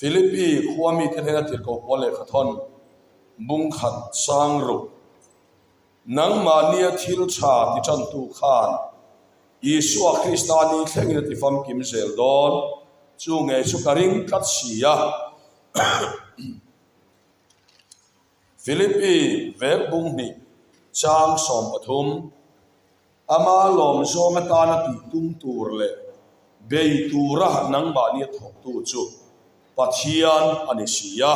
Philippi khua mite hnena tirhkoh pawl lehkha thawn bung khat sang ruk. Nangmahnia thil tha ti tantu khan Isua Krista ni thlengin a ti famkim zel dawn. Chu ngei chu ka ring tlat si a. Philippi vek bung hnih chang 13. Ama lawm zawng atana tih tum tur leh bei tura nangmahnia thawktu chu Pathian a ni si a.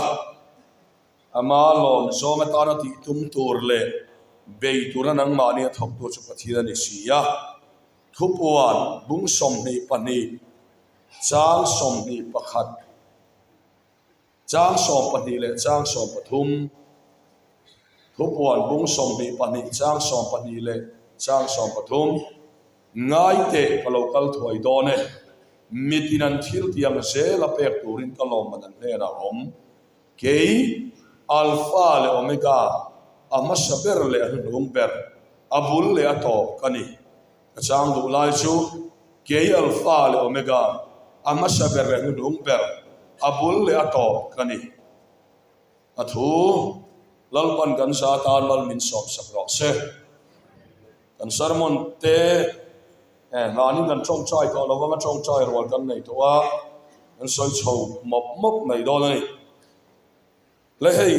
Ama lawm zawng atana tih tum tur leh bei tura nangmahnia thawktu chu Pathian a ni si a. Thupuan bung 22 chang 21. Chang 12 leh chang 13, Thupuan bung 22 chang 12 leh chang 13, Ngai teh ka lo kal thuai dawn e, mitin an thil tiang zel a pek turin ka lawmman an hnenah a awm. Kei, Alpha leh Omega, a hmasa ber leh a hnuhnung ber, a bul leh a tawp ka ni. Ka chang duh lai chu kei Alpha leh Omega, a hmasa ber leh hnuhnung ber, a bul leh a tawp ka ni. A thu Lalpan kan za atan mal min sawm sak rawh se. Kan sermon te hlanin kan tawngtai tawh lo vang a, tawngtai rual kan nei tawh a, kan sawi chho mawp mawp mai dawn a ni. Le hei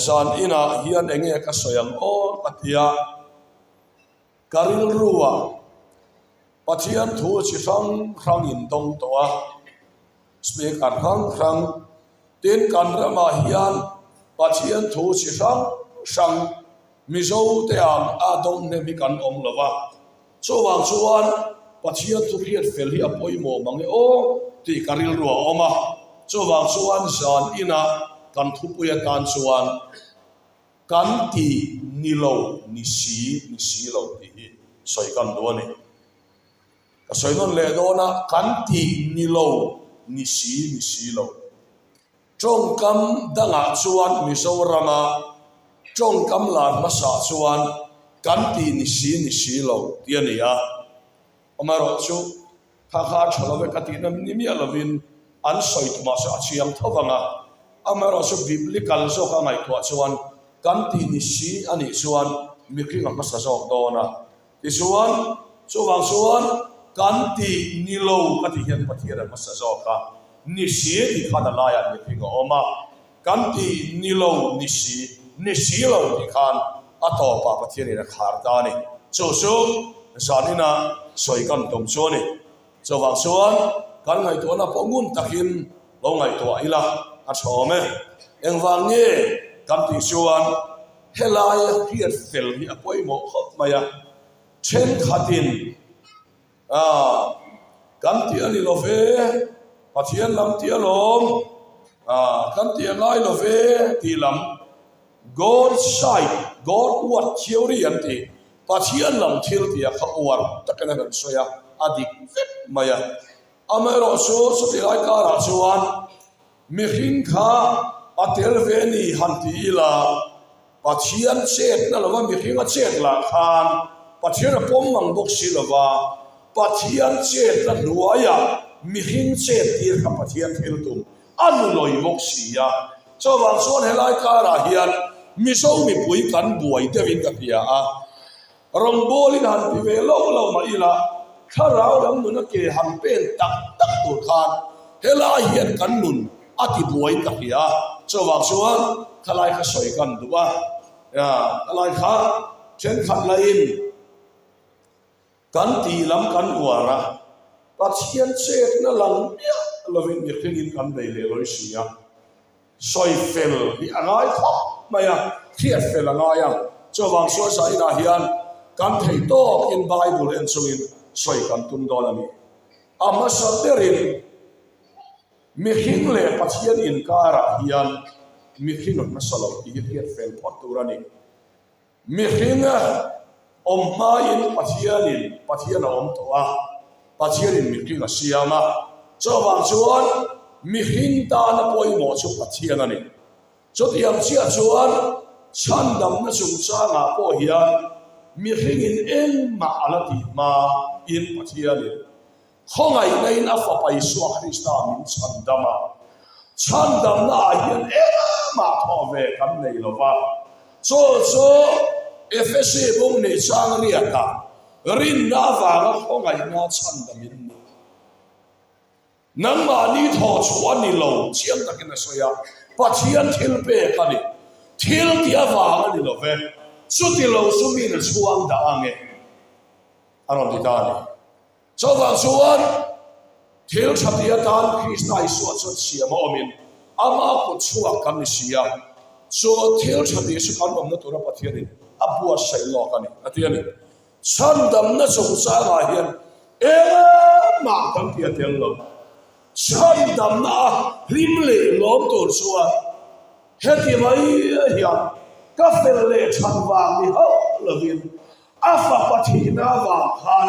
zan inah hian eng nge ka sawi ang aw ka ti a. Ka rilruah Pathian thu chi hrang hrang in dawng tawh a, speaker hrang hrang, tin kan ramah hian Pathian thu chi hrang hrang Mizo te ang a dawng hnem hi kan awm lo va, chuvang chuan Pathian thu hriat fel hi a pawimawh mang e aw tih ka rilruah a awm a, chuvang chuan zan inah kan thupui atan chuan Kan ti ni lo, ni si, ni si lo tih hi sawi kan duh a ni. Ka sawi nawn leh dawn a, kan ti ni lo, ni si, ni si lo. Tawngkam dangah chuan Mizorama tawngkam lar hmasa chuan kan ti ni si, ni si lo tih a ni a. Amaherawhchu, kha kha a tha lo e ka tihna ni miah lovin an sawi tumah chu a chiang tho vang a. Amaherawhchu, biblical zawka ngaihtuah chuan kan tih ni si a nih chuan mihring a hmasa zawk dawn a. Tichuan, chuvang chuan kan tih ni lo ka tih hian Pathian a hmasa zawk a, ni si tih khan a laiah mihring a awm a. Kan tih ni lo ni si, ni si lo tih khan a tawpah Pathianin a khar ta a ni. Chu chu zanina sawi kan tum chu a ni. Chuvang chuan kan ngaihtuahna pawh ngun takin lo ngaihtuah ila a tha awm e. Engvang nge kan tih chuan helaia hriat fel hi a pawimawh khawp mai a, thenkhatin, A, kan tih a ni lo ve, Pathian lam tih alawm, a, kan tih a ngai lo ve tih lam, God side, God word theory an ti, Pathian lam thil tih a kha uar takin a rawn sawi a, a dik vek mai a. Amaherawhchu chutih lai karah chuan mihring kha a tel ve ni han ti ila, Pathian chetna lova mihring a chet lah khan Pathian a pawm mang bawk si lova, Pathian chetna hnuaiah mihring chet tir kha Pathian thil tum a nu lawi bawk si a. Chuvang chuan helai karah hian Mizo mipui kan buai deuhin ka hria a, rawngbawlin han ti ve lo lo mah ila thlarau lam nuna ke han pen tak tak tur khan helai hian kan nun A ti buai ka hria a, chuvang chuan khalai kha sawi kan duh a, khalai kha thenkhat lahin kan tih lam kan uar a, Pathian chetna lang miah lovin mihringin kan nei leh lawi si a, sawi fel hi a ngai khawp mai a, hriat fel a ngai a, chuvang chuan zainah hian kan theih tawkin Bible en chungin sawi kan tum dawn a ni. A hmasa berin. Mihring leh Pathian inkarah hian mihring a hmasa lo tih hi hriat fel phawt tur a ni. Mihring awm hmain Pathianin Pathian a awm tawh a, Pathianin mihring a siam a. Chuvang chuan mihring tana pawimawh chu Pathian a ni. Chutiang chiah chuan chhandamna chungchangah pawh hian mihringin engmah a la tih hmain Pathianin Khawngaihna in a Fapa Isua Krista min chhandam a. Chhandamna ah hian engmah thawh ve kan nei lo va. Chu chu Efesi bung nih chang riatah rinna avanga khawngaihna chhandam in ni. Nangmahni thawh chhuah a ni lo chiang takin a sawi a, Pathian thil pek a ni. Thil tih avang a ni lo ve. Chuti lo chu miin a chhuang dah ang e, a rawn ti ta a ni. Chuvang chuan thil tha ti atan Krista Isua chuan siam a awmin ama kut chhuak kan ni si a, chu thil tha tih chu kan awmna tura Pathianin a buatsaih lawk a ni, a ti a ni. Chhandamna chungchangah hian engmah kan ti a tel lo. Chhandamna a hlim leh lawm tur chuan heti mai hian ka fel leh chhan vang ni hauh lovin A fapa thihna avang khan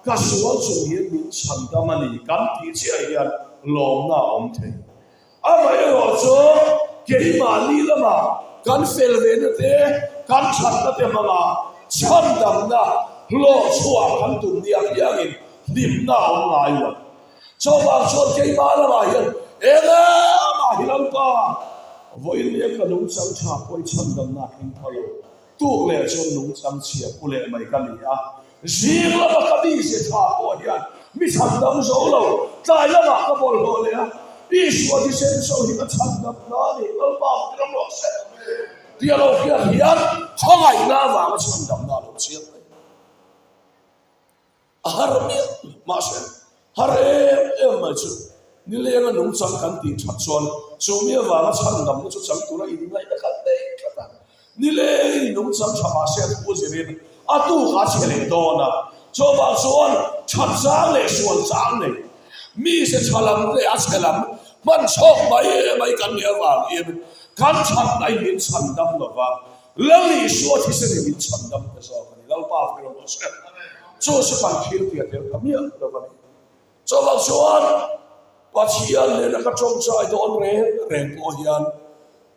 ka sual chung hian min chhandam a ni kan tih chiah hian lawmna a awm thei. Amaherawh chu keimahni lamah kan fel vena te, kan thatna te hmanga chhandamna hlawh chhuah kan tum nia piangin hlimna a awm ngai lo. Chuvang chuan keimah lamah hian engmah hi Lalpa vawiin leh ka nungchang tha pawh i chhandamna a tling pha lo. Tuk leh chuan nungchang chhia pu leh mai ka ni a, zing lama ka mizia tha pawh hian mi chhandam zo lo, tlai lamah ka bawlhhlawh leh a, Isua thisen so hi ka chhandam hna a ni, Lalpa ka ti ram rawh se tih a lo hriat hian khawngaihna avanga chhandamna a lo chiang mai. A har miah mahse har em em mai chu nilenga nungchang kan tih that chuan chu mi avanga chhandamna chu chang tura inngaihna kan nei tlat a. Nilengin nungchang tha mahse a thu zirin a tuk a chhe leh dawn a. Chuvang chuan that chang leh sual chang nei mi se tha lam leh a chhe lam hman chhawk mai mai kan nih avangin kan thatna in min chhandam lova Lal Isua thisen in min chhandam ta zawk a ni. Lalpa fir rawh se. Chu chu kan thil tih a tel ta miah lo a ni. Chuvang chuan Pathian nena ka tawngtai dawn reng reng pawh hian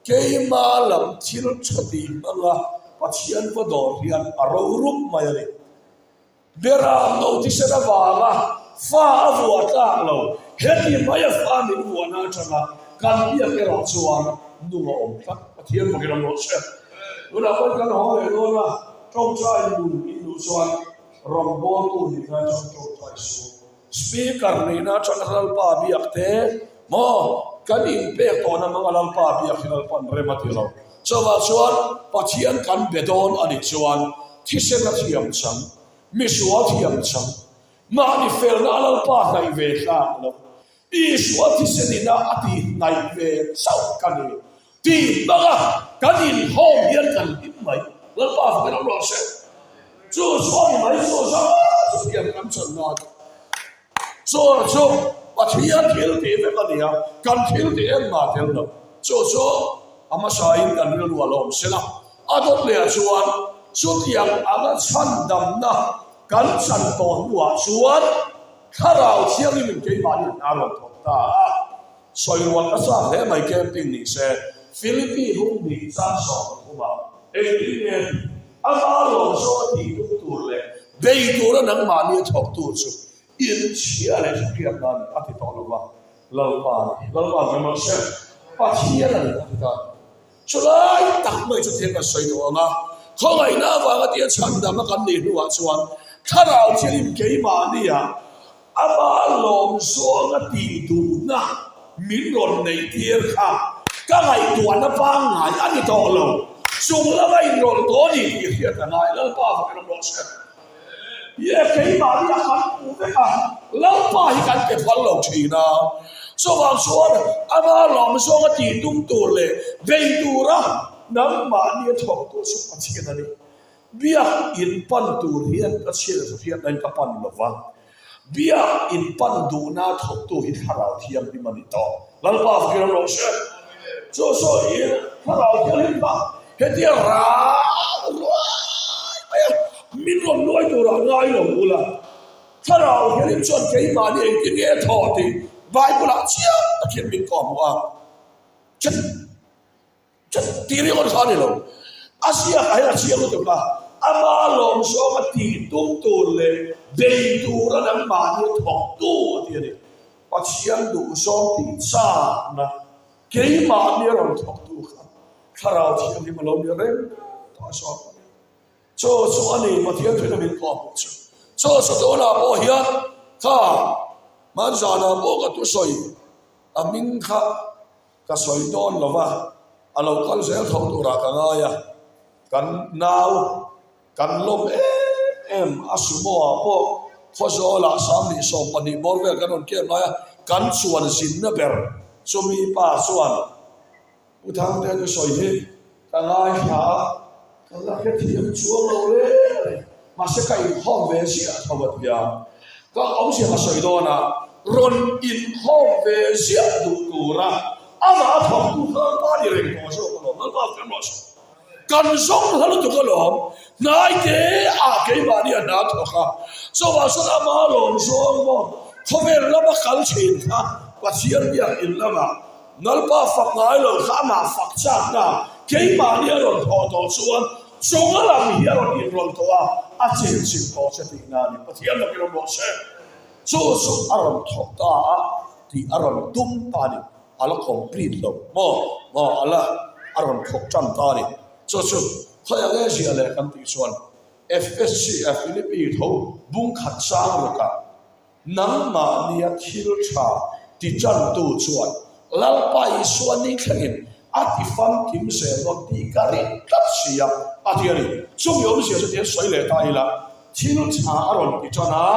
keima lam thil tha tih hmanga Pathian va dawr hian a ro rup mai a ni. Beram no thisen avanga fa a vuah tlak lo, heti mai a fa min vuahna atanga kan biak erawh chuan nung a awm tlat. Pathian bawkin a rawh che. Tunah pawhin kan haw leh dawn a, tawngtai nun in duh chuan rawngbawltu nihna atang tawngtai suh. Speaker nihna atanga Lalpa biak te maw kan inpek tawhna hmanga Lalpa biak hi Lalpan rem a ti lo. Chuvah chuan Pathian kan be dawn a nih chuan thisen a thiam chang, misual thiam chang, mahni felna a Lalpa hnaih ve hlak lo, Isua thisen ina a tih hnaih ve chauh ka ni tih hmanga kan inhawm hian kan hlim mai. Lalpa fakin awm rawh se. Chu chu a ni mai, chu zawng chu thiam kan chan nan. Chu chu Pathian thil tih vek a ni a, kan thil tih engmah tel lo. Chu chu a hmasain kan rilru a lawm sela, a dawt lehah chuan chutiang anga chhandamna kan chan tawh hnuah chuan Thlarau Thianghlimin keimahni hna rawn thawk ta a. Sawi rual ka chak hle mai camping ni se, Philippi hung nih chan 13 ah engtin nge tih ama lawm zawng a tih tum tur leh bei tura nangmahni a thawk tur chu inchhia leh hriat na a ni a ti tawh lova, Lalpa a ni, Lalpa an ram se, Pathian a ni a ti ta a ni. Chulai tak mai chu thil kan sawi tawh ang a, khawngaihna avanga tia chhandam a kan nih hnuah chuan Thlarau Thianghlim keimahnia Ama lawm zawnga tih duhna min rawn neih tir kha ka ngaihtuahna pangngai a ni tawh lo. Chung lama inrawlh tawh a ni tih hriat a ngai. Lalpa fakin awm rawh se. Ye keimahni a kan hmu vek a, Lalpa hi kan pe phal lo thin a. Chuvang chuan ama lawm zawnga tih tum tur leh bei tura nangmahni a thawk tur chu Pathian a ni. Biak in pan tur hian ka chhiat a hriatna in ka pan lo va, biak in pan duhna thawktu hi Thlarau Thianghlim a ni tawh. Lalpa fakin awm rawh se. Chu sawi in Thlarau Thianghlim kha hetia rau ruai mai a, min rawn nuai turah ngai lo ula, Thlarau Thianghlim chuan keimahni engtin nge thawh tih Bible-ah chiang takin min kawhhmuh a. Tih ringawt kha a ni lo. A ziak ah hian a chiang lutuk a, ama lawm zawnga tih tum tur leh bei tura nangmahni a thawk tu a ti a ni. Pathian duh zawng tih chakna. Keimahni a rawn thawktu kha Thlarau Thianghlim a lo ni reng tawh zawk a ni. Chaw chu a ni, Pathian thuina min kawh hmuh chu. Chaw chu tunah pawh hian kha hmanzanah pawh ka thusawi a hming kha ka sawi dawn lo va, a lo kal zel tho turah ka ngai a, kan nau kan lawm em em a sumo ah pawh Khawzawlah 72 bawr vel kan rawn kem lai a, kan chuan zinna ber chumi pa chuan Pu Thangte chu sawi hi ka ngaithla a, ka la hrethiam chuang lo reng a ni. Mahse ka inkhawm ve ziah tho a tia. Ka awmzia ka sawi dawn a, rawn inkhawm ve ziah duh tura amah a thawktu kha Lalpa ni reng tawh zawk alawm, Lalpa kan rawh sawi. Kan zawng hla lutuk alawm, hnaite ah keimahni a hna thawk a, chuvang chuan amah lawm zawng maw khawvel lama kal thin kha Pathian biak in lamah Lalpa fak ngai lo kha amah fak chakna keimahni a rawn thawh tawh chuan chunga lam hi a rawn inrawn tawh a, a chenchilh tawh che tihna a ni. Pathian lawkin awm rawh se. Chu chu a rawn thawk ta a tih a rawn tum ta a ni. A la complete lo maw? Maw a la a rawn thawk tan ta a ni. Chu chu khawi ang e ziah leh kan tih chuan FSC a Philippi tho bung khat chang rawkah Nangmahnia thil tha ti tantu chuan Lalpa Isua ni thlengin a ti famkim zel dawn tih ka ring tlat si a, a ti a ni. Chumi awmzia chu tiang sawi leh ta ila, thil tha a rawn ti tan a,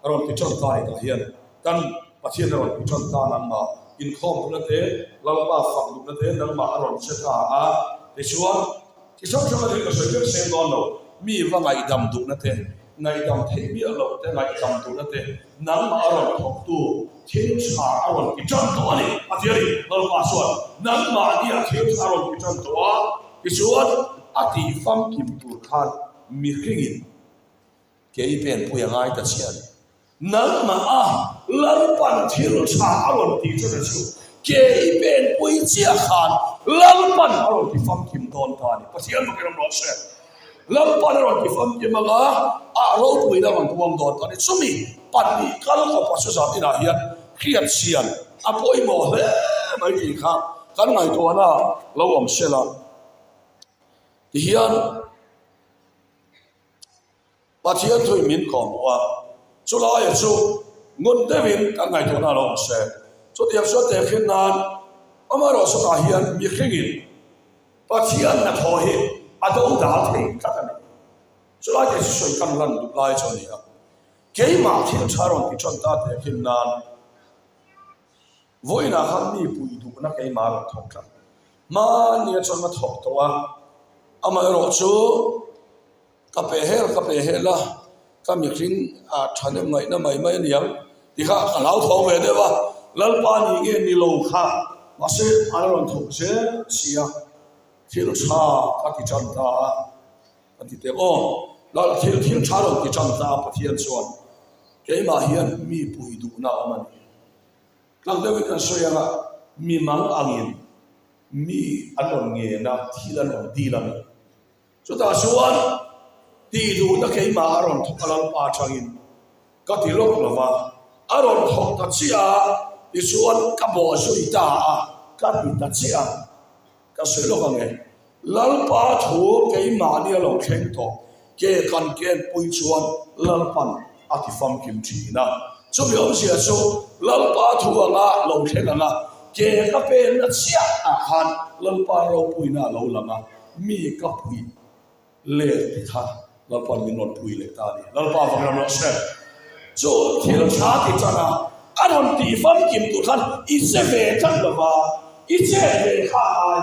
a rawn ti tan ta ni tah hian kan Pathian a rawn ti tan ta nangmah inkhawm duhna te, Lalpa fak duhna te nangmah a rawn che ta a, tichuan chi hrang hrang a thil ka sawi vek seng dawn lo, mi va ngaihdam duhna te, Ngaihdam theih miah loh te, ngaihdam duhna te, nangmah a rawn thawktu thil tha a rawn ti tan tawh a ni, a ti a ni. Lalpa chuan nangmahnia thil tha a rawn ti tan tawh a, tichuan a tih famkim tur khan mihringin kei penpui a ngai ta chiah a ni. Nangmah a Lalpan thil tha a rawn tih chuan a chu ke i penpui chiah khan Lalpan a rawn ti famkim dawn ta a ni. Pathian bawkin awm rawh se. Lalpan a rawn ti famkim ang a, a ropuina a rawn puang dawn ta a ni. Chumi pahnih kal kawpa chu zan inah hian hriatchhian a pawimawh hle mai tih kha kan ngaihtuahna lo awm se la. Tihian. Pathian thuin min kawhhmuh a, chulaia chu ngun deuhin kan ngaihtuahna a lo awm se. Chutiang chuan tehkhin nan amaherawhchutah hian mihringin Pathian hnathawh hi a do dal thei tlat a ni. Chulai te chu sawi kan lan duh lai chu a ni a, keimah thil tha rawn ti tan ta tehkhin nan vawiinah khan mi pui duhna keimah rawn thawk tlat. Hmanni atang a thawk tawh a, amaherawh chu. Ka pe hel ka pe hel a, ka mihring ah thahnem ngaihna mai mai a niang ti kha ka hlau tho ve deuh a, Lalpa ni nge ni lo kha mahse a la rawn thawk zel si a, thil tha ka ti tan ta a, ka ti teh aw, Lal thil thil tha rawn ti tan ta a Pathian chuan keimah hian mi pui duhna a awm a ni. Tlang deuhin kan sawi ang a, mi mang angin mi an rawn ngen a, thil an rawn dil a ni. Chutah chuan tih duhna keimah a rawn thawk a Lalpa atangin ka ti lawk lo va, a rawn thawk ta chiah a, tichuan ka bawh zui ta a, ka ti ta chiah a, ka sawi lawk ang e, Lalpa thu keimahni a lo thleng tawh, ke kan kenpui chuan Lalpan a ti famkim thin a, chumi awmzia chu Lalpa thu anga lo thleng ang a, ke ka penna chiah ah khan Lalpa ropuina a lo lang a. Mi ka pui let ti kha Lalpa'n min rawn pui leh ta a ni. Lalpa vang ram rawh se. Chu thil tha ti tan a, a rawn tih famkim tur khan i che ve tlat lo va, i chet ve kha a ngai.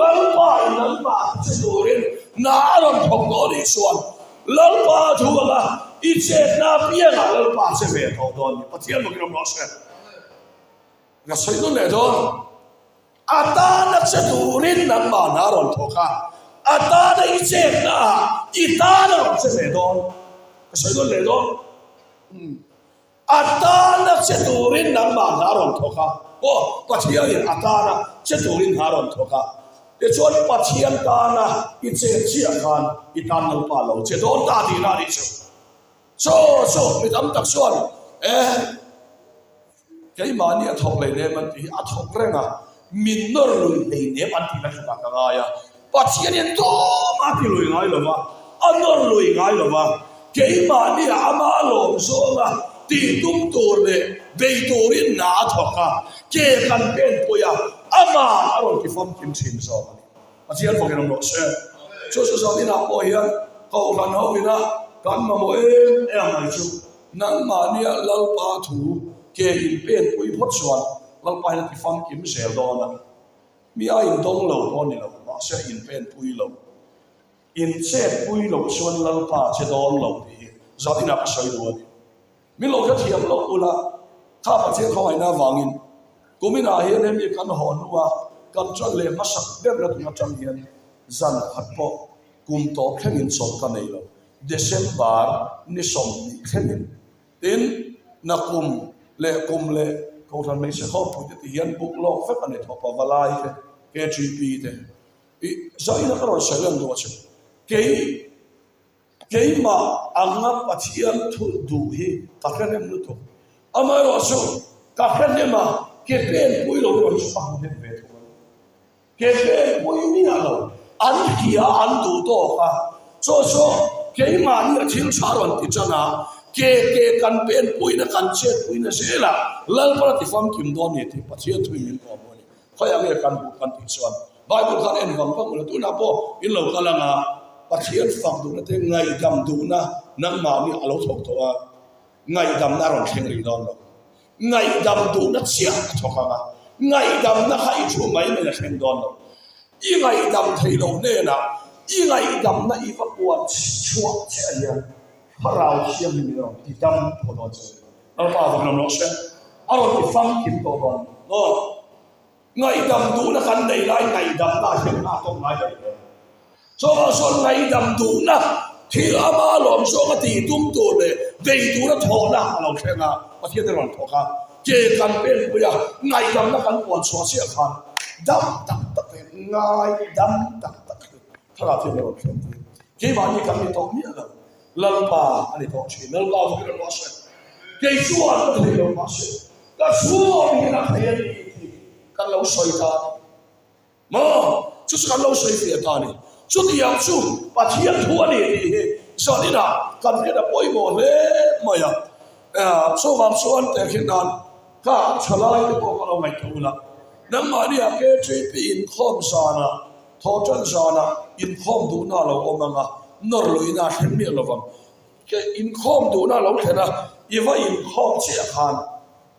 Lalpa in nangmah che turin hna a rawn thawk tawh nih chuan Lalpa thu anga i chetna apiangah Lalpa che ve tawh dawn a ni. Pathian bawkin awm rawh se. Ka sawi nawn leh dawn. A tana che turin nangmah hna rawn thawk a, a tana i chetna ah i tan a rawn che ve dawn. Ka sawi nawn leh dawn. A tana che turin nangmah hna rawn thawk a, aw Pathianin a tana che turin hna rawn thawk a, tichuan Pathian tana i chet chiah khan i tan Lalpa lo che dawn ta tihna a nih chu. Chaw chu mi tam tak chuan e. Keimahni a thawk leh nem an tih hi a thawk reng a. Min nawr lui hleinem an tihna tlukah ka ngai a, Pathianin tumah a ti lui ngai lo va, a nawr lui ngai lo va, keimahnia ama lawm zawnga tih tum tur leh bei turin hna a thawk a, ke kan pen pui a, amah a rawn ti famkim thin zawk a ni. Pathian fakin awm rawh se. Chu chu zan inah pawh hian Kohhran ho ina kan mamawh em em mai chu nangmahnia Lalpa thu ke in pen pui phawt chuan Lalpa hian a ti famkim zel dawn a. Mi a indawng lo pawh a ni lo, mahse a inpen pui lo. Inchet pui loh chuan Lalpa che dawn lo tih hi zan inah ka sawi duh a ni. Min lo hrethiam loh ula, kha Pathian khawngaihna avangin kuminah hian hemi kan haw hnua kan ṭan leh hmasak berna tun aṭang hian zan khat pawh kum tawp thlengin chawlh ka nei lo, December ni 20 thlengin. Tin, nakum leh kum leh Kohhran Hmeichhe Khawmpuite ti hian buk lawk vek a ni thawp a, Valai te, KGP te. Ih, zaina ka rawn sawi lan duh a che. Kei. Keimah anga Pathian thu duh hi ka hre hnem lutuk. Amaherawhchu, ka hre hnem a, ke pen pui lo erawh hi chu ka hmu hnem ve thung a ni. Ke pen pui miah lo, an hria an duh tawk a, chaw chu keimahni a thil tha rawn ti tan a, ke ke kan pen puina kan chet puina zelah Lalpan a ti famkim dawn ni tih Pathian thuin min kawm a ni. Khawiah nge kan hmuh kan tih chuan Bible khan en vang vang ula tunah pawh in lo kal anga Pathian fak duhna te ngaihdam duhna nangmahni a lo thawk tawh a, ngaihdamna a rawn thleng rih dawn lo. Ngaihdam duhna chiah a thawk anga ngaihdamna kha i thu mai mai a thleng dawn lo. I ngaihdam thei lo hnenah i ngaihdamna i va puan chhuah chiah hian Thlarau Thianghlim in a rawn ti dam tawh dawn che. Lalpa vang lam rawh se. A rawn ti famkim tawh dawn maw? Ngaihdam duhna kan nei lai ngaihdamna hian hna tawk ngai lo hle. Chuvang chuan ngaihdam duhna thil ama lawm zawnga tih tum tur leh bei tura thawhna a lo thleng a, Pathian te rawn thawk a, ke kan pen pui a, ngaihdamna kan puan chhuah chiah khan dam tak tak leh ngaidam tak tak hi Thlarau thiam a rawn thleng tir. Keimahni kan ni tawh miah lo. Lalpa a ni tawh thin. Lalpa vawkin a ruah sawi. Kei chuan ka thei lo mahse ka chhuak hian a thei a ni tih kan lo sawi ta a ni. Maw? Chu chu kan lo sawi fiah ta a ni. Chutiang chu Pathian thu a ni tih hi zaninah kan hriat a pawimawh hle mai a. Chuvang chuan tehkhin nan ka thalai te pawh ka lo ngaihtuah ula, nangmahniah KTP inkhawm zanah Thawhṭan zanah inkhawm duhna a lo awm ang a, nawr luihna a thleng miah lo vang. Ke inkhawm duhna a lo thlen a, i va inkhawm chiah khan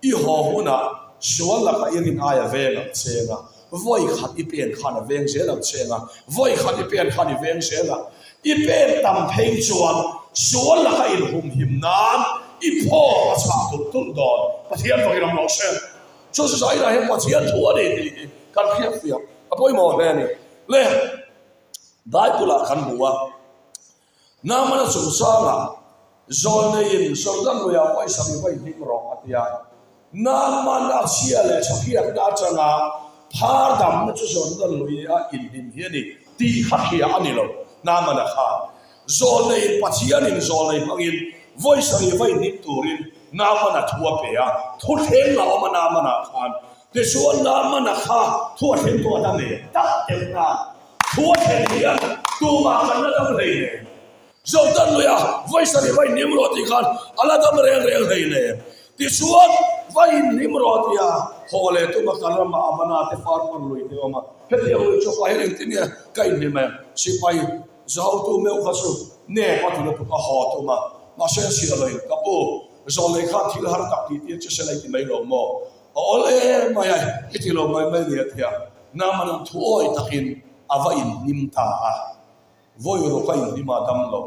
i haw hunah sual lakah i rin ai a veng ang cheng a, vawi khat i pen khan a veng zel ang cheng a, vawi khat i pen khan i veng zel a, i pen tam phei chuan sual laka inhumhim nan i phawk a chhah tulh tulh dawn. Pathian fakin awm rawh se. Chu chu zai lah hian Pathian thu a ni tih hi kan hriat fiah a pawimawh hle a ni. Le Bible ah kan hmu a, Naamana chungchangah Zawlneiin Jordan luiah pawisa mi vawi hlim rawh a ti a. Naamana chhia leh thakiakna atanga phar damna chu Jordan luia inhlim hi a ni tih kha hria a ni lo. Naamana khan Zawlneiin Pathianin zawlnei hmangin vawi sarih vawi hlim turin Naamana thu a pe a, thu thleng la awm a Naamana khan. Tichuan Naamana kha thu a thleng tawh a dam e, tak deuh nan thu a thlen hian tumah kan la dam hlei nem. Jordan luia vawi sarih vawi hlim rawh tih khan a la dam reng reng hlei nem. Tichuan vawi hlim rawh tia haw leh tuma kan ramah Amana te Farpar lui te awm a, hetiang lui chu pa hian engtin nge ka inhlim em? Sipai Zotu meuh kha chu nep a ti lutuk a haw tum a, mahse a chhiar loin, Ka pu, zawlnei khan thil har tak tih tir che se la i ti mai lo maw? A awl em mai a, i ti lo mai mai nia tia Naaman thu awi takin a va inhnim ta a. Vawi ruk a inhnim a dam lo.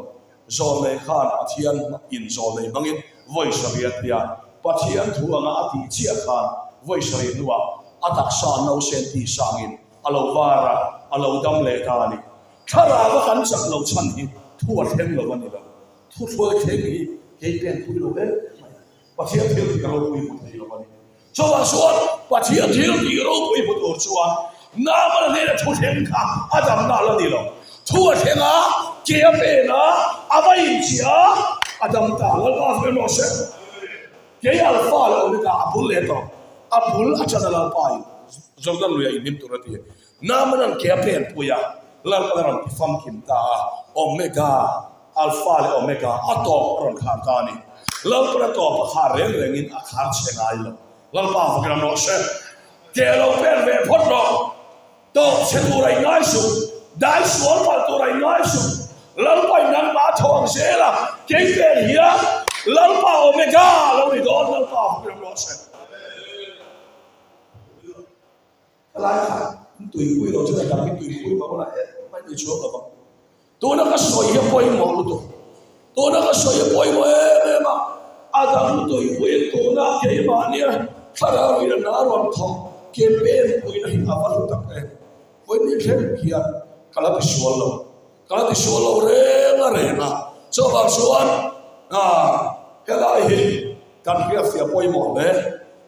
Zawlnei khan Pathian in zawlnei hmangin vawi sarih a ti a, Pathian thu anga a tih chiah khan vawi sarih hnuah a taksa nausen tih sangin a lo var a, a lo dam leh ta a ni. Thlarau a kan chak lo chhan hi thu a thleng lo a ni lo. Thu hruai thleng hi kei pen pui lo em mai a. Pathian thil tih ropui hmu thei lo a ni. Chuvang chuan Pathian thil tih ropui hmu tur chuan Naamana hnena thu thleng kha a damna a la ni lo. Thu a thleng a, ke a pen a, a va inchih a, a dam ta. Lalpa hmel rawh se. Kei Alpha leh Omega a bul leh tawh. A bul atana Lalpa in. Jordan luiah inhlim tur a ti. Naamanan ke a pen pui a, Lalpan a rawn ti famkim ta a, Omega, Alpha leh Omega, a tawp a rawn khar ta a ni. Lalpan a tawp a khar reng rengin a khar chhe ngai lo. Lalpa fakin a nawh se. Ke lo pen ve phawt rawh. Tawp chhe tur a inngai suh. Dai sual palh tur a inngai suh. Lalpa in nangmah a tho ang zel a, kei pen hian Lalpa Omega lo ni dawn. Lalpa fakin a nawh se. Ka lai kha in tuipui lo chuan a dang hi tuipui mah ula engmah in chhuak lo vang. Tuna ka sawi hi a pawimawh lutuk. Tuna ka sawi hi a pawimawh em em a, a dang tuipui in tuna keimahnia thlarau in a hna rawn thawk ke pen puina hi a va hlu tak em. Vawiin thleng hian ka la tisual lo. Ka la tisual lo reng a reng a. Chuvang chuan helai hi kan hriatfiah pawimawh hle.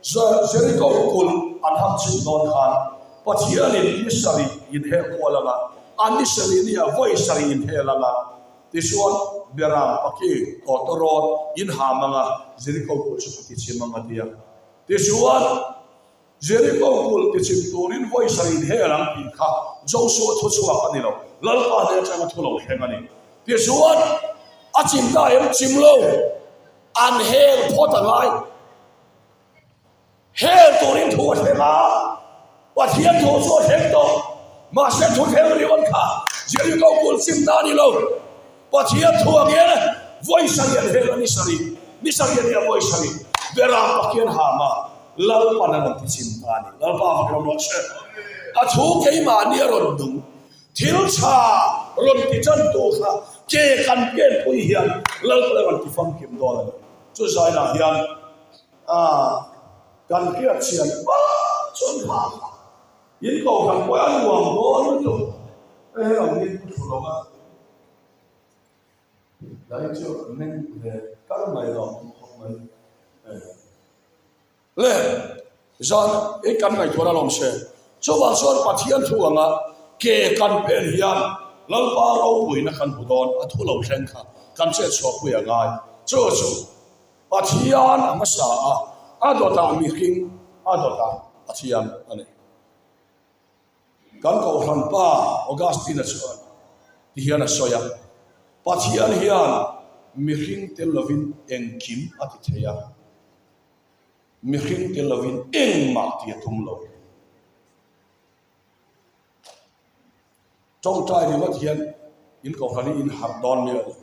Jeriko kulh an ham chhun dawn khan Pathianin ni sarih inhel kual anga, an ni sarih nia vawi sarih inhel anga, tichuan Beram paki tawtawrawt inham anga Jeriko kulh chu ka tichim ang a ti a. Tichuan Jeriko kulh tichim turin vawi sarih inhel ang tih kha Josua thu chhuak a ni lo, Lalpa hnen atanga thu lo thleng a ni. Tichuan a chim ta em? Chim lo. An hel phawt a ngai. Hel turin thu a thleng a, Pathian thu chu a thleng tawh. Mahse thu thleng ringawt kha Jeriko kulh chimna a ni lo. Pathian thu angin vawi sarih an hel a, ni sarih, ni sarih a nia vawi sarih. Beram Pathian ham a, Lalpan a rawn ti chim ta a ni. Lalpa fak ram rawh se. A thu keimahni a rawn nung. Thil tha rawn ti tan tu kha ke kan pen pui hian Lalpa rawn ti famkim dawn a ni. Chu zainah hian kan hriat chian hma chuan kha kha in kohhran pawh a nuam dawn lutuk hei hei ang hi thu lo a dai chu meng ve kar mai lo khawp mai. Le zan i kan ngaihtuahna lawm se. Chuvang chuan Pathian thu anga ke kan pen hian Lalpa ropuina kan hmu dawn a thu lo thleng kha kan chet chhuahpui a ngai. Chu chu Pathian a hmasa a, a dawtah mihring, a dawtah Pathian a ni. Kan Kohhran pa Augustine-a chuan ti hian a sawi a, Pathian hian mihring tel lovin engkim a ti thei a. Mihring tel lovin engmah tih a tum lo. Tawngtai ringawt hian in kohhran hi in harh dawn miah lo.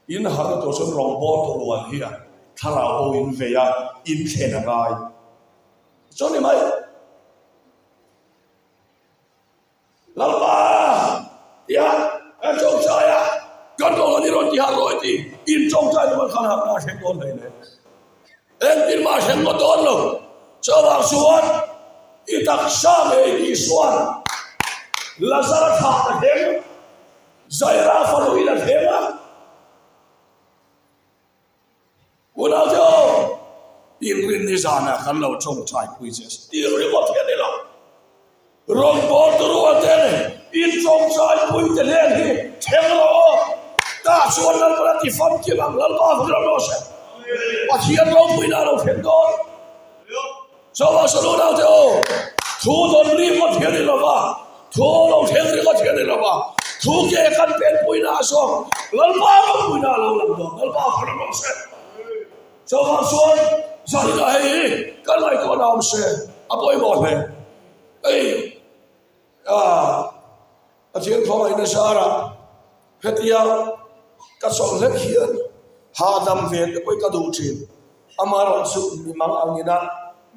In harhna tur chuan rawngbâwl tur rual hian thlarau bo in vei a, in thlen a ngai. Chuan ni mai. Lalpa! Tia kan tawngtai a, kan tawng a ni rawn ti harh rawh i ti. In tawngtai ringawt khan harhna a thleng dawn hlei le. Engtin mah a thleng ngawt dawn lo. Chuvang chuan i taksa ngei Isua'n Lazara thlah a thleng, Zaira fanu in a thleng a. Unaute aw, inrinni zanah kan lo tawngtai pui che a si. Tih ringawt hi a ni lo. Rawngbâwl tu rualte in tawngtai pui te hnen hi thleng rawh aw. Tah chuan Lalpan a ti famkim ang, Lalpa hmu ram rawh se. Pathian ropuina a lo thleng dawn. Chawlhsan unaute aw, thu dawn ringawt hi a ni lo va, thu lo thleng ringawt hi a ni lo va, thu ke kan penpuina a zawk, Lalpa ropuina a lo lang dawn, Lalpa hmu ram rawh se. Chawlhsan chuan zaninah hei hi kan ngaihtuahna awm se, a pawimawh hle. Hei Pathian khawngaihna zarah hetia ka chawlh hlek hian hahdam ve te pawh hi ka duh thin. Amaherawhchu mi mang angina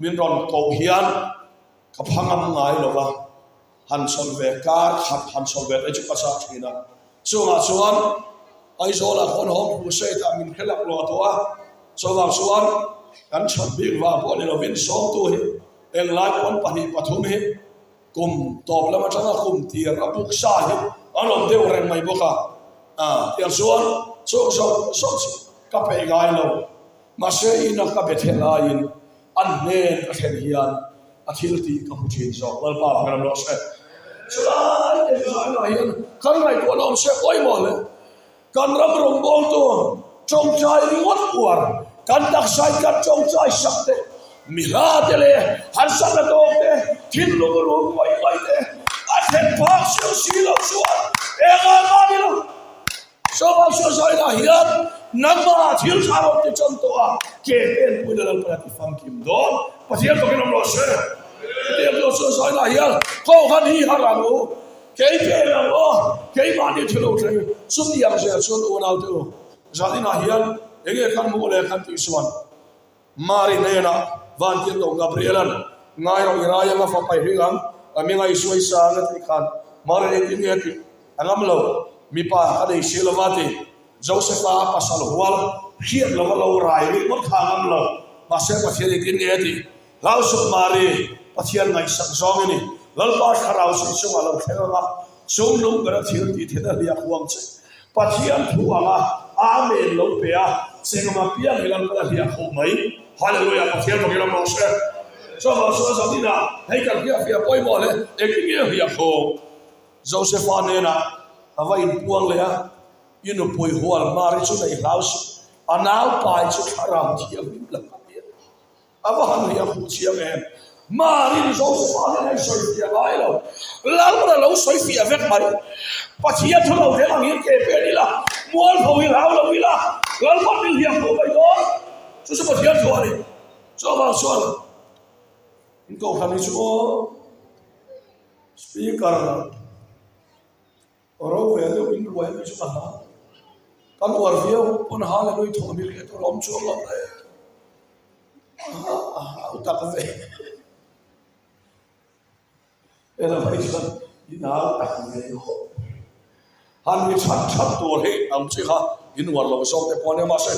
min rawn koh hian ka pha ngam ngai lo va, han chawlh ve kar khat han chawlh ve te chu ka chah thin a. Chungah chuan Aizawlah khawn Home Crusade-ah min hre lak lawh tawh a, chuvang chuan kan chawlh bik vang pawh ni lovin sawmtu hi Englai pawn 2, 3 hi kum tawp lam atanga kum tir a buk sa hi an awm deuh reng mai bawk a, tiang chuan chung zawng zawng chu ka peih ngai lo. Mahse ina ka be theh laiin an hnen ka thlen hian a thil tih ka hmu thin zawk. Lalpa ka ram rawh se. Chulai te zaiah hian kan ngaihtuah lo awm se pawimawh hle. Kan ram rawngbawltu tawngtai ringawt uar, kan taksa in kan tawngtai sak te, mi hla te leh harsatna tawk te. Thinlung rum ngawih ngawih te a thlen phak siau si lo chuan engah mah ni lo. Chuvang chu zainah hian nangmah thil tha rawn ti tan tawh a, ke penpui la Lalpan a ti famkim dawn. Pathian takin awm rawh se. Chutiang chu chuan zainah hian Kohhran hi har ang u, kei pen ang aw, keimahni thil lo thleng chumi ang zel chuan unaute u, zaninah hian enge kan hmuh leh kan tih chuan Mari hnenah Vantirhkoh Gabriela'n ngai rawh i rai anga fa pai hring ang, a hming a i suai sang a tih khan Mari nih tin nge a tih? A ngam lo, mipa ka nei si lova ti. Josepha a pasal hual hriat lova lo rai rih ngawt kha a ngam lo. Mahse Pathian nih tin nge a tih? Hlau suh Mari, Pathian ngaihsak zawng i ni. Lalpa thlarau chu i chungah lo thleng anga chung lung bera thil tih theihna hliah huang che. Pathian thu anga Amen lo pe a, chengam apiang hi Lalpan a hliah khuh mai. Hallelujah, Pathian bawk i ram rawh se. Chuvang chuan zaninah hei kan hliah hliah pawimawh hle, engtin nge hliah khuh? Josepha hnenah a va inpuang leh a, I nupui hual Mari chu neih hlau suh, a naupai chu thlarau thianghlim lam a ni a. A va han hliah khuh chiang em! Marin Josepha hnenah i sawi fiah ngai lo, Lalpan a lo sawi fiah vek mai. Pathian thu lo thleng ang hian ke pen ila, mualpho hi hlau lo ila, Lalpan min hliah khuh mai dawn. Chu chu Pathian thu a ni. Chuvang chuan in kohhran hi chu aw Speaker ro ve deuh in ruai mai chu ka hlau. Kan uar viau pawn hallelujah thawh mi leh tur a awm chuang lo reng. A tak ve. Ela mai chuan in hau tak ve khawp. Han ri that that tur hi ang chi kha in uar lo zawk te pawh a nia mahse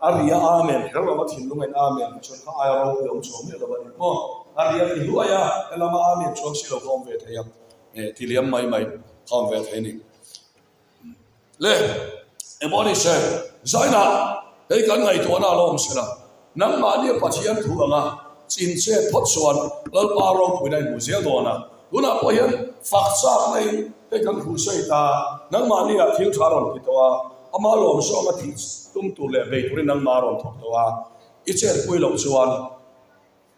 a ria amen kher lova thinlung a in amen hi chuan kha aia ropui awm chhuak miah lo a ni maw. A ria ti hluai a helama amen chuang si lo kha awm ve thei a ti liam mai mai kha awm ve thei a ni. Le, emaw ni se, Zainah, hei kan ngaihtuahna a lo awm sela, nangmahnia Pathian thu anga chin chet phawt chuan Lalpa ropuina i hmu zel dawn a. Tunah pawh hian fak chak naiin hei kan hruhsawi ta, nangmahnia thil tha rawn ti tawh a, ama lawmsawma tih tum tur leh bei turin nangmah a rawn thawk tawh a, i chetpui loh chuan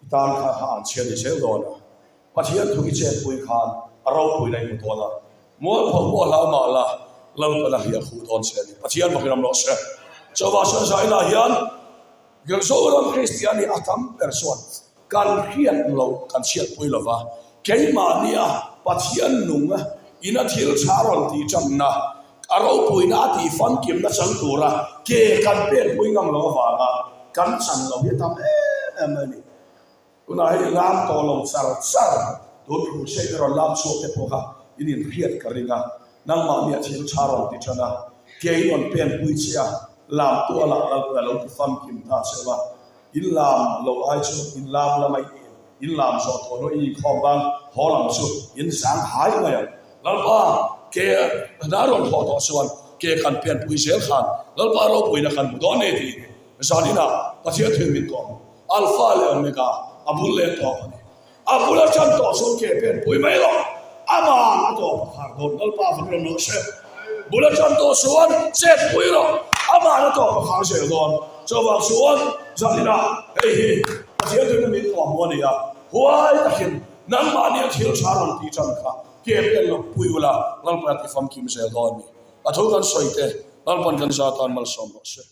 I tan kha kha an chhiat ni zel dawn a, Pathian thu i chetpui khan a ropui na i hmu dawn a, mualpho pawh a hlau mah la, Lalpan a hliah khuh dawn che a ni. Pathian bawkin awm rawh se. Chuvang chuan Zaina hian Zoram Kristian hi a tam ber chuan kan hriat loh kan chhiatpui lo va, keimahnia Pathian nung ina thil tha rawn tih tanna, a ropuina a tih famkimna chang tura ke kan penpui ngam lo avanga kan chan lo hi a tam em em mai a ni. Tunah hei lam tawh lo char char tun crusade a rawn lam chhuak te pawh kha in inhriat ka ring a, nangmahni a thil tha rawn ti tan a, ke in rawn penpui che a, lam tualah Lalpan a lo ti famkim ta che va, in lam lo ai chuan in lam lama in lam zawh tawh hnuah in inkhawm bang haw lam chu in zang hai mai ang. Lalpa, ke hna rawn thawh tawh chuan ke kan pianpui zel khan Lalpa ropuina kan hmu dawn ni tih hi zaninah Pathian thil min kawm Alpha leh Omega a bul leh tawp a ni. A bul atang tawh chuan ke pianpui mai rawh, amah a tawp a khar dawn Lalpa vun rawn rawh se. Bul atang tawh chuan chetpui rawh, amah a tawp a khar zel dawn. Chuvang chuan zaninah hei hi Pathian thilna min kawm a ni a, huai takin nangmahni a thil tha rawn tih tan kha Ke pen lo pui ula, Lalpan a ti famkim zel dawn a ni. A thu kan sawi te, Lalpan kan za tan malsawm rawh se.